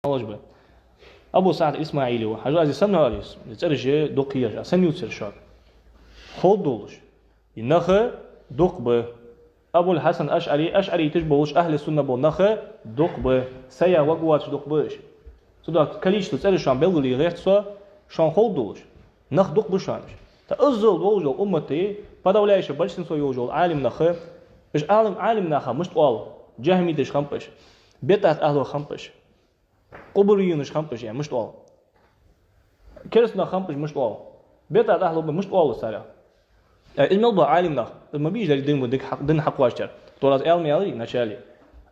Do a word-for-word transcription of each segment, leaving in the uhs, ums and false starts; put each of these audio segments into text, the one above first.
малаш ба. Абу СаӀд ИсмаӀили ва. Хьажал, аз санна оалаш, цӀераш дукха еш, а санна ювцар шуга. Ховргдолаш. И нах дукха ба. Абул-Хьасан АшӀари, ашӀариташ болаш, ахьлу сунна бола нах дукха ба. Сая ваг воацаш дукха ба уж. Цудухьа количество цӀераш шоана белгалъе гӀерт со, шоана ховргдолаш. Нах дукха ба шоана уж. ТӀаккха иззал долаш дола уммата подавляющее большинство йолаш йола Ӏалим нах, уж Ӏалим, Ӏалим наха мишта оал, джахмиташ хиннаб уж, бидӀат ахьлу хиннаб уж, къубурийюнаш хиннаб уж, е мишта оал. Кераста нах хиннаб уж, мишта оал. БидӀат ахьлу ба, мишта оал царех. Э, из мел бола Ӏалим нах, из ма бий уж деррига дин, дин хьакъ-, дин хьакхоачар. Тора аз аьнна ма аьларий вначале.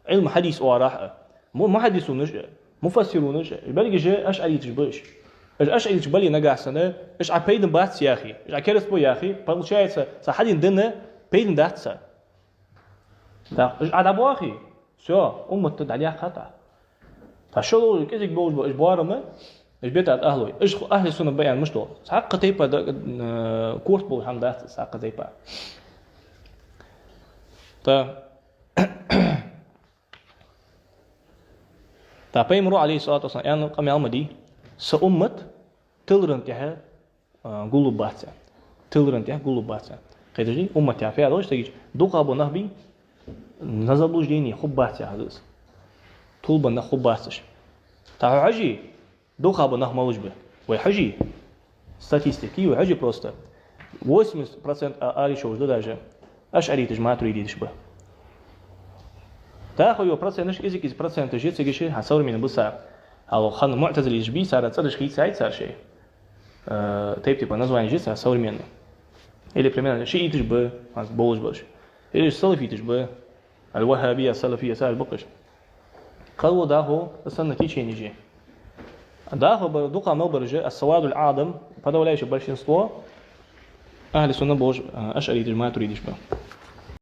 Ӏилма хьадис оарахьа. Му-, мухьаддисунаш, муфассирунаш, берригаш ашӀариташ ба уж. Уж ашӀариташ бале нагахьа санна, уж Ӏа пайдана бац яхе, уж Ӏа кераста ба яхе, получается, цар хьадена дин пайдана дац царна. ТӀаккха уж Ӏа дӀабоахе, всё, уммат дӀадаьккхад Ӏа. ТӀаккха шоллагӀа кӀезига болаш ба уж боарам, уж бидӀат ахьлой. Уж ахьлу сунна ба аьнна мишта оал? Цхьаккха тайпара да, э, корта болаш хӀама дац, цхьаккха тайпара. ТӀаккха, тӀаккха Пайхамара, Ӏалайхи ссалату вассалам, аьнна къамаьл ма дий: са уммат тилара тӀехьа а, гуллургбац аьнна. Тилара тӀехьа гуллургбац аьнна. Кхеташ дий? Уммат яхар фу яхилга да стагича? ДукхагӀа бола нах бий, на заблуждение хургбац яхар да из. Тилабенна нах хургбац уж. ТӀаккха хьажал, дукхагӀа бола нах малаш ба. Вай хьажал, статистике вай хьажал просто. Восемьдесят процент а, ала йиш йолаш да даже, ашӀариташ, матуридиташ ба. ТӀаккха йола проценташ, кӀезига-кӀезига проценташ я цига ши, хӀанз современни ба цар. Хьалха хинна муӀтазилиташ бий, цар цӀераш хийцай цар шоай. Э, тайп-тайпара названеш я цар современни. Или, примерно, шииташ ба, хӀанз болаш бараш. Или салафиташ ба, аль-ваххабия, салафия, цар ба-кх уж. Кхы а дӀахо санна теченеш я. ДӀахо бар, дукхагӀа мел бараш, ас-савадуль-аӀзам, подавляющее большинство, ахьлу сунна болаш, э, ашӀариташ, матуридиташ ба.